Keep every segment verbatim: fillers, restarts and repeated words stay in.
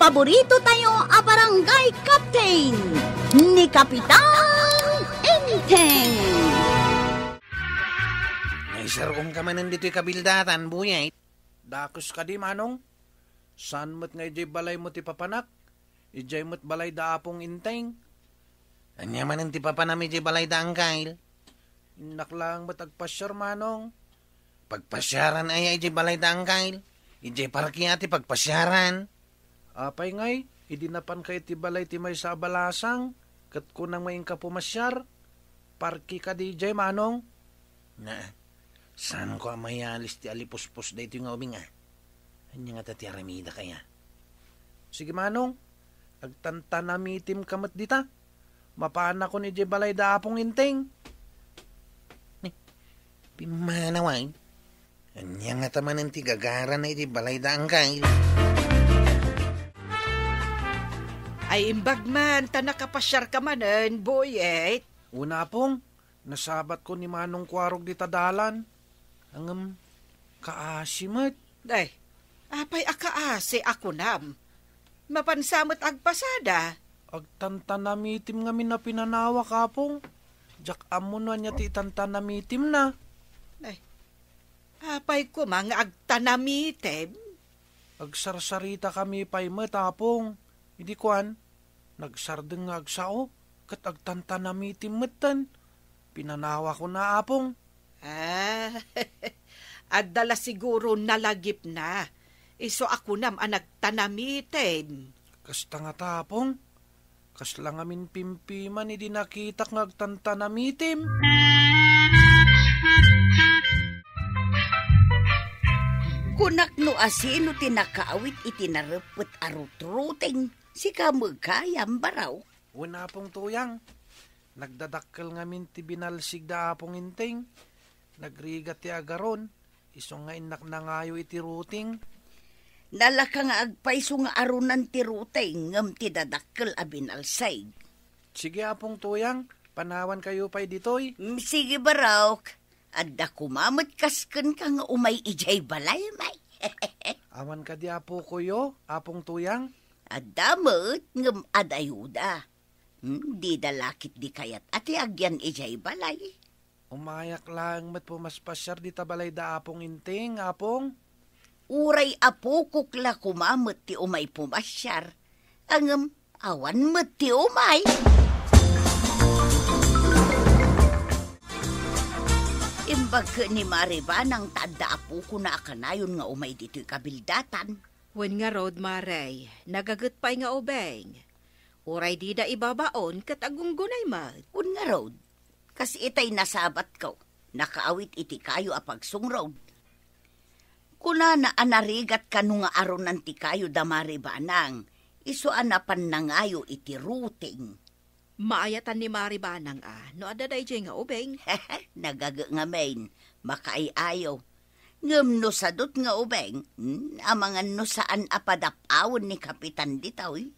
Paborito tayo a barangay captain, ni Kapitan Enteng. Naisaruom ka manen ditoy kabildatan, Buyet. Dakes kadi, Manong? Saan met nga idiay balaymo ti papanak? Idiay met balay da Apong Enteng. Ania manen ti papanam idiay balay da Angkel? Innak laeng met agpasiar, Manong. Pagpasiaran aya idiay balay da Angkel? Idiay parke a ti pagpasiaran. Apay ngay, idi napanka iti balay ti maysa a balasang, ket kunam nga inka pumasiar? Parke kadi idiay, Manong? Na, saanko a mayalis ti alipuspos daytoy nga ubing a? Ania ngata ti aramidak aya? Sige, Manong, agtantanamitimka met dita. Mapanakon idiay balay da Apong Enteng. Ni, pimmanaw ay. Ania ngata manen ti gagarana idiay balay da Angkel? Ay, imbag man, ta nakapasiarka manen, Buyet. Una, Apong, nasabatko ni Manong Kuarog dita dalan. Ngem, kaasi met. Ay, apay a kaasi a kunam? Mapansa met agpasada. Agtantanamitim ngamin a pinanawak, Apong. Diak ammo no ania ti itantanamitimna. Ay, apay koma nga agtanamitim? Agsarsaritakami pay met, Apong. Idi kuan, nagsardeng nga agsao, ket agtantanamitim metten. Pinanawakon a, Apong. Ah, adda la siguro nalagipna. Isu a kunam a nagtanamitim. Kasta ngata, Apong. Kasla ngamin pimpiman idi nakitak nga agtantanamitim. Kunak no asino ti nakaawit iti nareppet a rutruteng, sika met gayam, Baraw. Wen, Apong Tuyang, nagdadakkel ngamin ti binalsig da Apong Enteng. Nagrigat ti agaron, isu nga innak nangayo iti ruteng. Nalaka nga agpayso nga arunan ti ruteng ngem ti dadakkel a binalsig. Sige, Apong Tuyang, panawankayo pay ditoy. Mm, sige, Barok. Adda koma met kas kenka nga umay idiay balay, may. Awan kadi a pukoyo, Apong Tuyang? Adda met, ngem adayuda. Hmm, dida la ketdi kayat a ti agyan idiay balay. Umayak laeng met pumaspasiar dita balay da Apong Enteng, Apong. Uray apokok la koma met ti umay pumasiar, ngem awan met ti umay. Imbag ken ni Mari Banang ta adda apokona a kanayon nga umay ditoy kabildatan. Wen ngarud, Mari, nagaget pay nga ubing. Uray dida ibabaon ket agunggunay met. Wen ngarud, kas itay nasabatko, nakaawit iti kayo a pagsungrod. Kunana a narigat kano nga arunan ti kayo da Mari Banang, isu a napan nangayo iti ruteng. Maayatan ni Mari Banang a no adda daydiay nga ubing. Nagaget ngamin, makaay-ayo. Ngem no sadut nga ubing, hmm, amangan no saan a padap-awen ni Kapitan ditoy.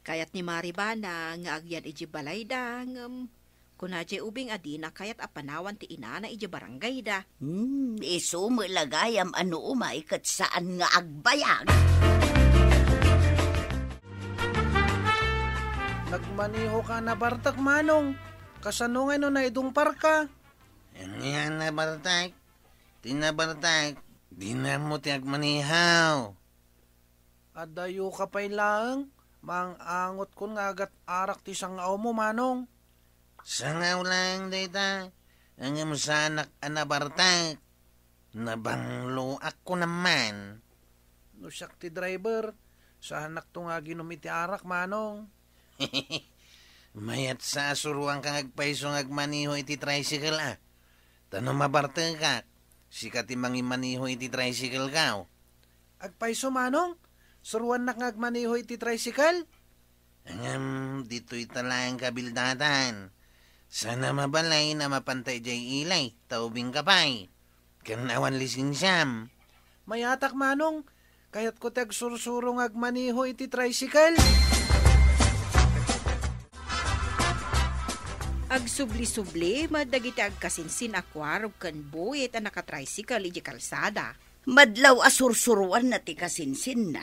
Kayat ni Mari Banang nga agyan idiay balayda, ngem kuna diay ubing a dina kayat a panawan ti inana idiay barangayda. Hmm, isu met la gayam a no umay ket saan nga agbayag. Nagmanehoka a nabartek, Manong. Kasano ngay no naidungparka? Ania a nabartek? Ti nabartek, dina ammo ti agmaneho. Adayoka pay laeng, maang-angotkon nga agat-arak ti sangaomo, Manong. Sangaw laeng dayta, ngem saanak a nabartek. Nabangloak kunam man. No siak ti driver, saanakto nga aginom iti arak, Manong. Mayat sa a suroanka nga agpayso nga agmaneho iti tricycle, a. Ta no mabartekak, sika ti mangimaneho iti tricycle-ko. Agpayso, Manong? Suroannak nga agmaneho iti tricycle? Ngem, ditoy ta laeng kabildatan. Saan a mabalin a mapanta idiay ili, ta ubingka pay. Ken awan lisensiam. Mayatak, Manong. Kayatko ti agsursuro nga agmaneho iti tricycle. Agsubli-subli met dagiti agkasinsin a Kuarog ken Buyet a nakatricycle idiay kalsada. Madlaw a sursuroanna ti kasinsinna.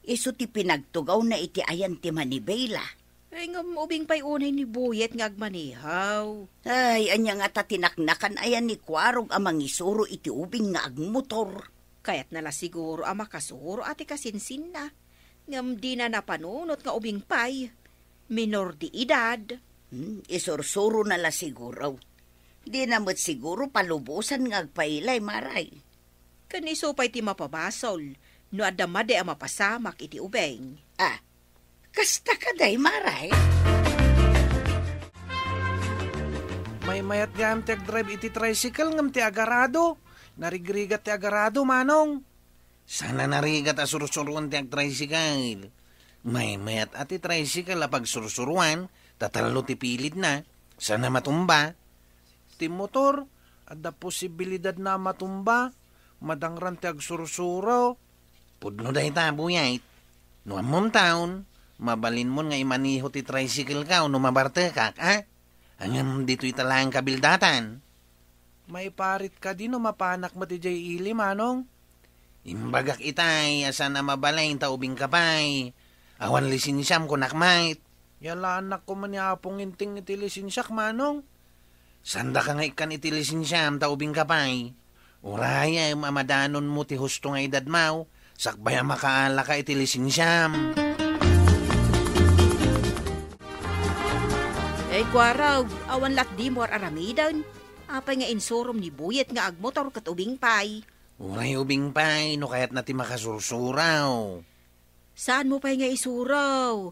Isu ti pinagtugawna iti ayan ti manibela. Ay, ngem ubing pay unay ni Buyet nga agmanehaw. Ay, ania ngata ti naknakan ayan ni Kuarog a mangisuro iti ubing nga agmotor? Kayatna la siguro a makasuro a ti kasinsinna. Ngem dina napanunot nga ubing pay. Minor de edad. Hmm, isursurona la siguro. Dina met siguro palubosan nga agpailay, Maray. Ken isu pay ti mapabasol no adda madi a mapasamak iti ubing. Ah, kasta kadi, Maray? Maymayat gayam ti agdrive iti tricycle ngem ti agarado. Narigrigat ti agarado, Manong. Saan a narigat a sursuroen ti agtricycle. Maymayat a ti tricycle a pagsursuroan, ta tallo ti pilidna. Saan a matumba. Ti motor, adda posibilidadna a matumba. Madangran ti agsursuro. Pudno dayta, Buyet. No ammom taon, mabalinmon nga imaneho ti tricycle ka no mabartekak, a? Ngem ditoy ta laeng kabildatan. Maiparit kadi no mapanak met idiay ili, Manong? Imbagak itay a saan a mabalin ta ubingka pay. Awan lisensiam, kunak met. Yalaanak koma ni Apo Nginting iti lisensiak, Manong. Saandaka nga ikkan iti lisensiam ta ubingka pay. Urayem a madanonmo ti husto nga edadmo, sakbay a makaalaka iti lisensiam. Ay, Kuarog, awan lat dimo ar-aramiden. Apay nga insurom ni Buyet nga agmotor ket ubing pay? Uray ubing pay, no kayatna ti makasursuraw. Saanmo pay nga isuraw?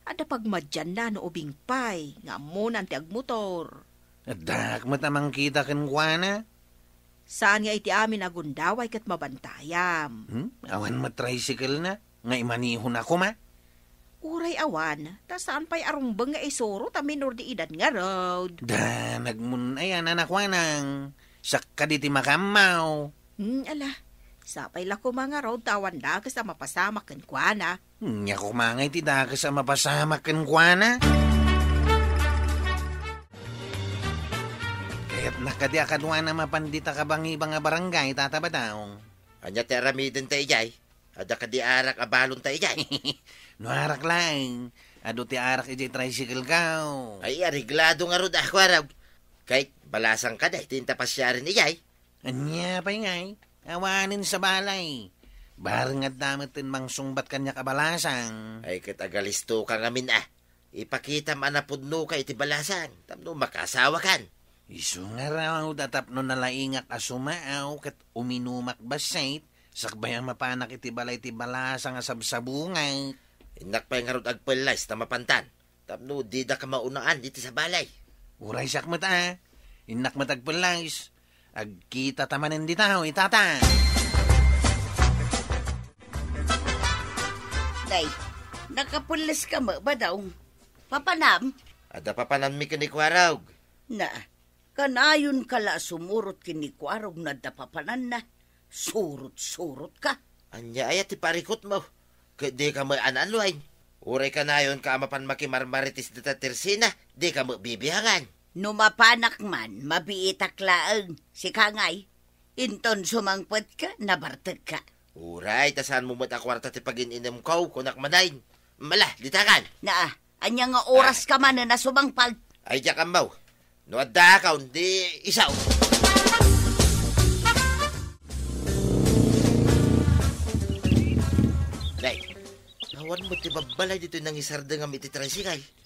Adda pagmadianna no ubing pay nga ammonan ti agmotor. Addaak met a mangkita kenkuana. Saan nga iti amin a gundaway ket mabantayam. Hmm? Awan met tricycle na nga imanehona koma? Uray awan, ta saan pay a rumbeng nga isuro ta minor de edad ngarud. Da, nagmun-ayan a nakuanang. Sakka di ti makammaw. Hmm, ala. Sapay la koma ngarud ta awan dakes a mapasamak kenkuana. Nia koma nga iti dakes a mapasamak kenkuana. Kayatna kadi a kaduana mapan dita kabangibang a barangay, Tata Badong. Ania ti aramidenta idiay? Adda kadi arak a balonta idiay? No arak laeng, adu ti arak idiay tricycle ko. Ay, areglado ngarud a, Kuarog. Ket balasang kadi ti inta pasiaren idiay? Ania pay ngay? Awanen sa balay. Bareng adda met ti mangsungbat kaniak a balasang. Ay, ket agalistoka ngamin a. Ipakitam a napudnoka iti balasang tapno makaasawakan. Isu ngarud a tapno nalaingak a sumaaw ket uminumak bassit, sakbay a mapanak iti balay ti balasang a sabsabungak. Innak pay ngarud agpellayes ta mapantan, tapno didaka maunaan iti sabali. Uray siak met a, innak met agpellayes. Agkitata manen dita, Tata. Nay, nakapelleska met, Badong. Papanam? Adda papananmi ken ni Kuarog. Na, kanayonka la a sumurot ken ni Kuarog no adda papananna. Surot-surotka. Ania aya ti parikutmo? Ket dika met an-annuayen. Uray kanayonka a mapan makimarmarites dita ti Tersina, dika met bibiangan. No mapanak man, mabiitak laeng. Sika ngay, inton sumangpetka, nabartekka. Uray, ta saanmo met a kuarta ti pagin-inemko, kunak manen. Mala, ditakan. Naa, ania nga oraska manen a sumangpet? Ay, diak ammo. No adda akon, di isu. Nay, awan met ti babbalay ditoy nangisardengam iti tricycle.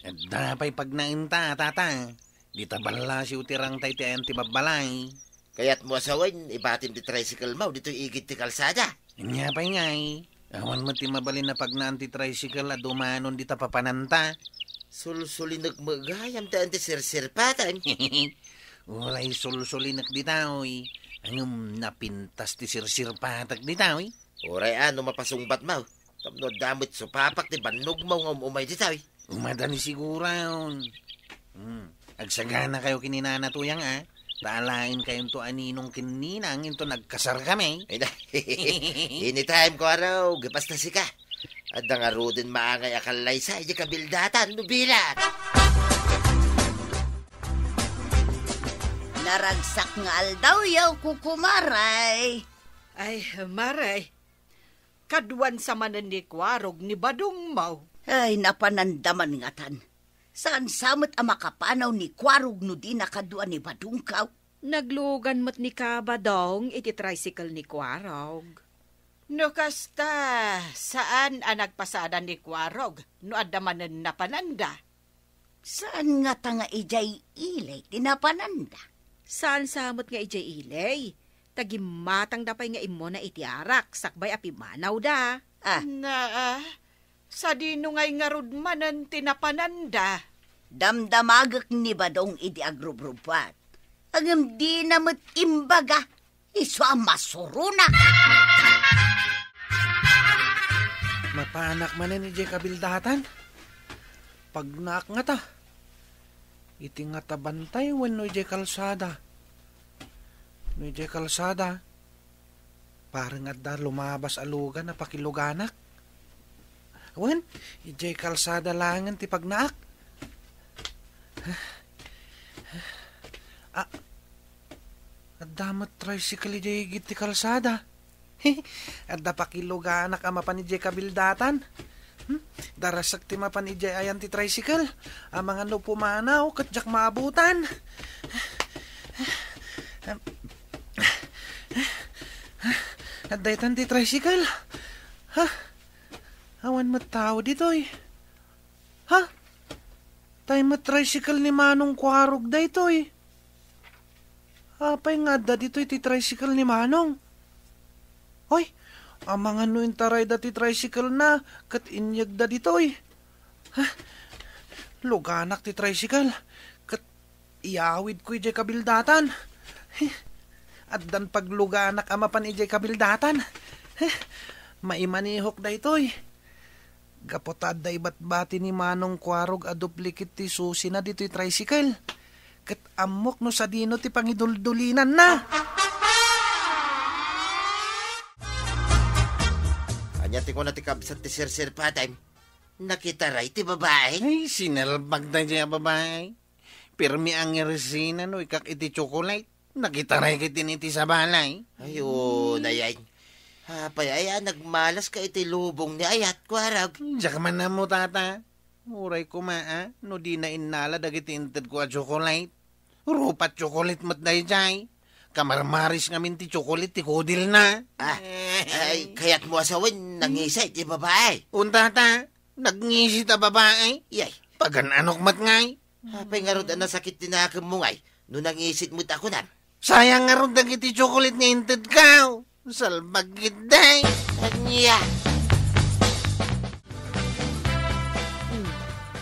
Adda pay pagnaenta, Tata. Dita ballasiw ti rangta iti ayan ti babbalay. Kayatmo a sawen, ibatim ti tricycle mo ditoy igid ti kalsada. Ania pay ngay? Awan met ti mabalin a pagnaan ti tricycle a dumanon dita papananta. Sulsulinek met gayam ti ayan ti sirsirpaten. Uray sulsulinek dita, oy. Ngem napintas ti sirsirpatek dita, oy. Uray a no mapasungbat mo, tapno adda met supapak ti bannogmo nga um-umay dita, oy. Umadani siguron. Hmm. Agsaganakayo ken ni Nana Tuyang, a. Ta alaenkayonto a ninong ken ninang inton agkasarkami. Ay na. Anytime, Kuarog, basta sika. Adda ngaruden maangay a kallaysa idiay kabildatan no bilat. Naragsak nga aldawyo, Kuko Maray. Ay, Maray. Kaduan sa manen ni Kuarog ni Badongmo. Ay, napananda man ngatan. Saan sa met a makapanaw ni Kuarog no dina kadua ni Badongko? Naglugan met ni Kabadong iti tricycle ni Kuarog. No kasta, saan a nagpasada ni Kuarog no adda manen napananda? Saan ngata nga idiay ili ti napananda? Saan sa met nga idiay ili? Ta gimmatangda pay nga immuna iti arak sakbay a pimmanawda. Ah. Naa, sadino ngay ngarud manen ti napananda? Damdamagek ni Badong idi agrubrubbuat. Ngem dina met imbaga. Isu a masuruna. Mapanak manen idiay kabildatan. Pagnaak ngata. Iti ngata bantay wenno idiay kalsada? No idiay kalsada, parang adda lumabas a lugan a pakiluganak. Wen, idiay kalsada laengen ti pagnaak. Ah, adda met tricycle idiay igid ti kalsada. Adda pakiluganak a mapan idiay kabildatan. Hmm? Darasek ti mapan idiay ayan ti tricycle. Amangan no pumanaw, ket diak maabutan. Adda itan ti tricycle. Ha? Awan met tao ditoy. Ha? Tay met tricycle ni Manong Kuarog daytoy. Apay nga adda ditoy ti tricycle ni Manong? Hoy, amangan no intarayda ti tricycle na ket inyegda ditoy. Ha? Luganak ti tricycle ket iyawidko idiay kabildatan. Addan pagluganak a mapan idiay kabildatan. Maimanihok daytoy. Gapu ta adda ibatbati ni Manong Kuarog a duplicate ti susina ditoy tricycle. Ket ammok no sadino ti pangiduldulinanna. Ania ti kuna ti kabsat ti sirsirpatem? Nakitaray ti babae? Ay, sinalbag daydiay a babae. Pirmi a ngirsina no ikak iti tsokolate. Nakitaray ketdin iti sabali. Ay, unay ay. Apay aya a nagmalas ka iti lubong ni Ayat, Kuarog? Diak man ammo, tata. Uray koma, a, no dina innala dagiti intedko a tsokolate. Rupat tsokolate met daydiay. Kamarmaris ngamin ti tsokolate ti kudilna. Ah, ay, kayatmo a sawen, nangisa iti babae. Un, tata, nagngisi ta babae? Yay. Pagan-anok met ngay. Apay ngarud a nasakit ti nakemmo ngay no nangisit met a kunam? Sayang ngarud dagiti tsokolate nga intedko. Salbag ketdi. Ania? Hmm.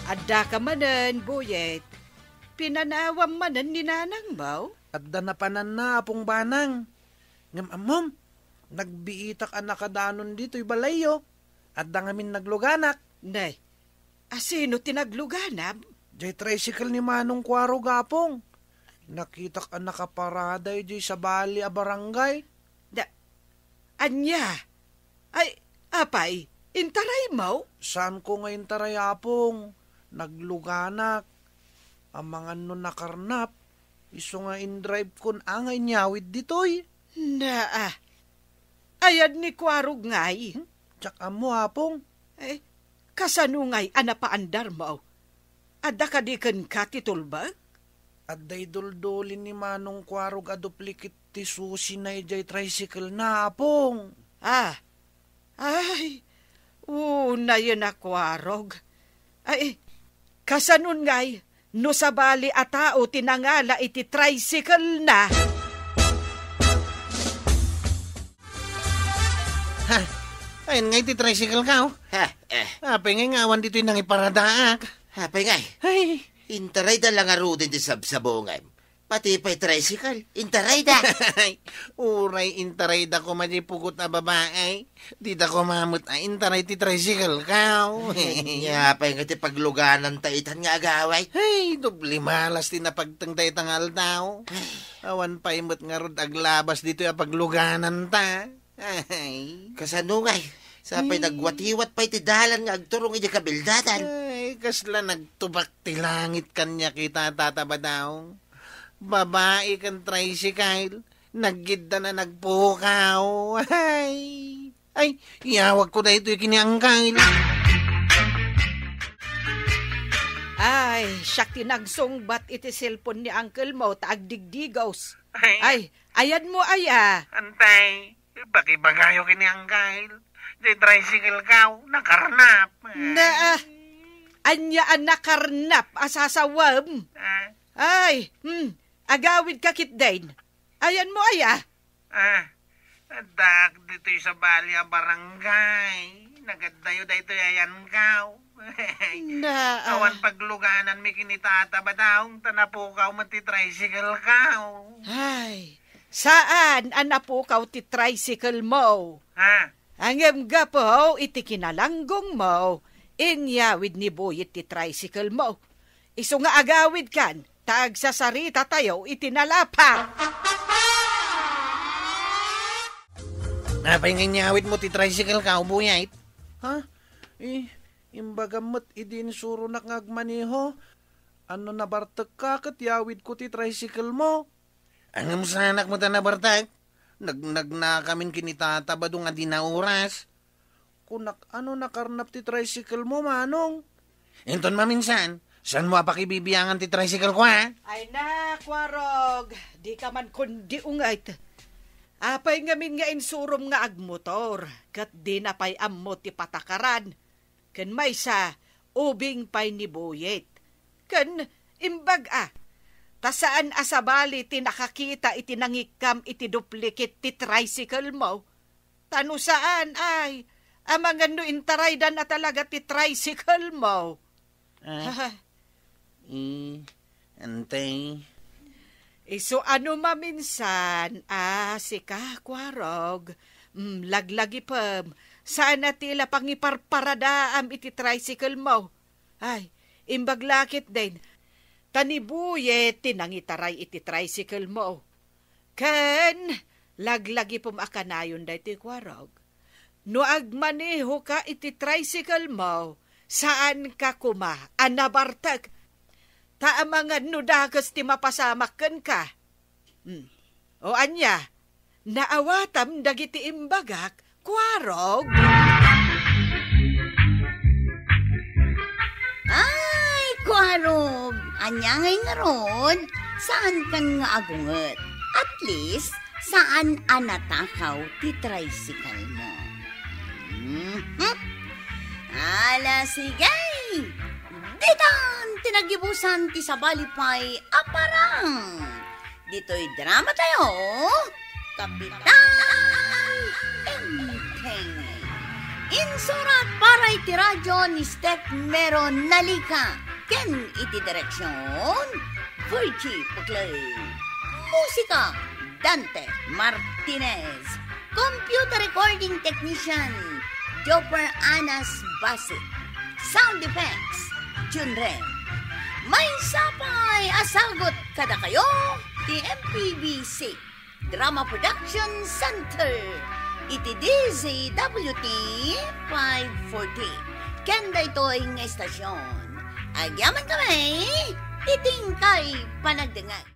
Addaka manen, Boyet. Pinanawam manen ni nanangmo? Adda napananna, Apong Banang. Ngem ammom, nagbiitak a nakadanon ditoy balayyo. Adda ngamin nagluganak. Nay, asino ti nagluganam? Jay tricycle ni Manong Kuarog, Apong. Nakitak a nakaparada jay sabali a barangay. Da, ania? Ay, apay, intaraymo? Saanko nga intaray, Apong. Nagluganak. Amangan no nakarnap, isu nga indrive-kon a nga inyawid ditoy. Naa, ayad ni Kuarog ngay? Hmm? Diak ammo, Apong. Eh, kasano ngay a napaandarmo? Adda kadi kenka ti tulbek? Adda iduldulin ni Manong Kuarog a duplicate ti susina idiay tricycle na, Apong. Ah, ay, unayen a Kuarog. Ay, kasanon ngay no sabali a tao ti nangala iti tricycle na? Ha? Ayan nga iti tricycle ka, oh. Ha? Eh. Apay ngay nga awan ditoy nangiparadaak? Apay ngay? Ay. Intarayda la ngaruden ti sabsabungem. Pati pay tricycle, intarayda. Uray intarayda koma di pugot a babae. Dida koma met a intaray ti tricycle ka. Ay, nia pay nga ti paglugananta itan nga agaway. Ay, doble malas ti napagteng dayta nga aldaw. Ay. Awan pay met ngarud aglabas ditoy a paglugananta. Ay. Kasano ngay? Sapay Ay. nagwatiwat pay ti dalan nga agturong idiay kabildatan. Ay, kasla nagtubak ti langit kaniak ita, Tata Badong. Babae ken tricycle, naggiddan a nagpukaw. Ay. Ay, iyawagko daytoy ken ni Angkel. Ay, siak ti nagsungbat iti cellphone ni Angkel mo ta agdigdigos. Ay. Ay, ayanmo aya? Antay, pakibagayo ken ni Angkel. Ti tricycle ko, nakarnap. Na, ah, ania a nakarnap a sasawem? Ah. Ay, hmm, agawidka ketdin. Ayanmo aya? Ah, addaak ditoy sabali a barangay. Nagaddayo daytoy ayanko. Na, ah. Awan paglugananmi ken ni Tata Badong, ta napukaw met ti tricycle ko. Ay, saan a napukaw ti tricycle mo? Ha? Ngem gapu iti kinalanggongmo, inyawid ni Buyet ti tricycle mo. Isu nga agawidkan, ta agsasaritatayo iti nalapa. Apay nga inyawidmo ti tricycle ko, Buyet? Ha? Eh, imbagam met idi insuronak nga agmaneho. Ano, nabartekka ket yawidko ti tricycle mo? Ngem saanak met a nabartek. Nagnagnakamin ken ni Tata Badong a di naoras. Kunak, ano, nakarnap ti tricycle mo, Manong? Inton maminsan, saanmo a pakibibiangan ti tricycle ko, ha? Ay na, Kuarog, dika man kundi unget. Apay ngamin nga insurom nga agmotor, ket dina pay ammo ti patakaran? Ken maysa, ubing pay ni Buyet. Ken imbag a, ta saan a sabali ti nakakita iti nangikkam iti duplicate ti tricycle mo. Ta no saan, ay, amangan no intaraydan a talaga ti tricycle mo. Ah. Eh, Antay. Isu a no maminsan, a, sika, Kuarog, mm, laglagipem, saan a ti la pangiparparadaam iti tricycle mo. Ay, imbag la ketdin, ta ni Buyet ti nangitaray iti tricycle mo. Ken laglagipem a kanayon daytoy, Kuarog. No agmanehoka iti tricycle mo, saanka koma a nabartek. Ta amangan no dakes ti mapasamak kenka. Hmm. O ania, naawatam dagiti imbagak, Kuarog? Ay, Kuarog! Ania ngay ngarud? Saankan nga agunget? At least, saan a natakaw ti tricycle mo? Mhm. Ala, sige! Ditan ti nagibusan ti sabali pay a parang. Ditoy drama tayo, Kapitan Enteng. Insurat para iti radyo ni Steph Mero Nalica, ken iti direksyon, Virgie Puclay. Musika, Dante Martinez. Computer recording technician, Jopper Anas Basit. Sound effects, Junren. Maysa pay a sagut kadakayo ti M P B C Drama Production Center iti D Z W T five forty. Ken daytoy nga estasyon, agyaman kami iti inkay panagdengngeg.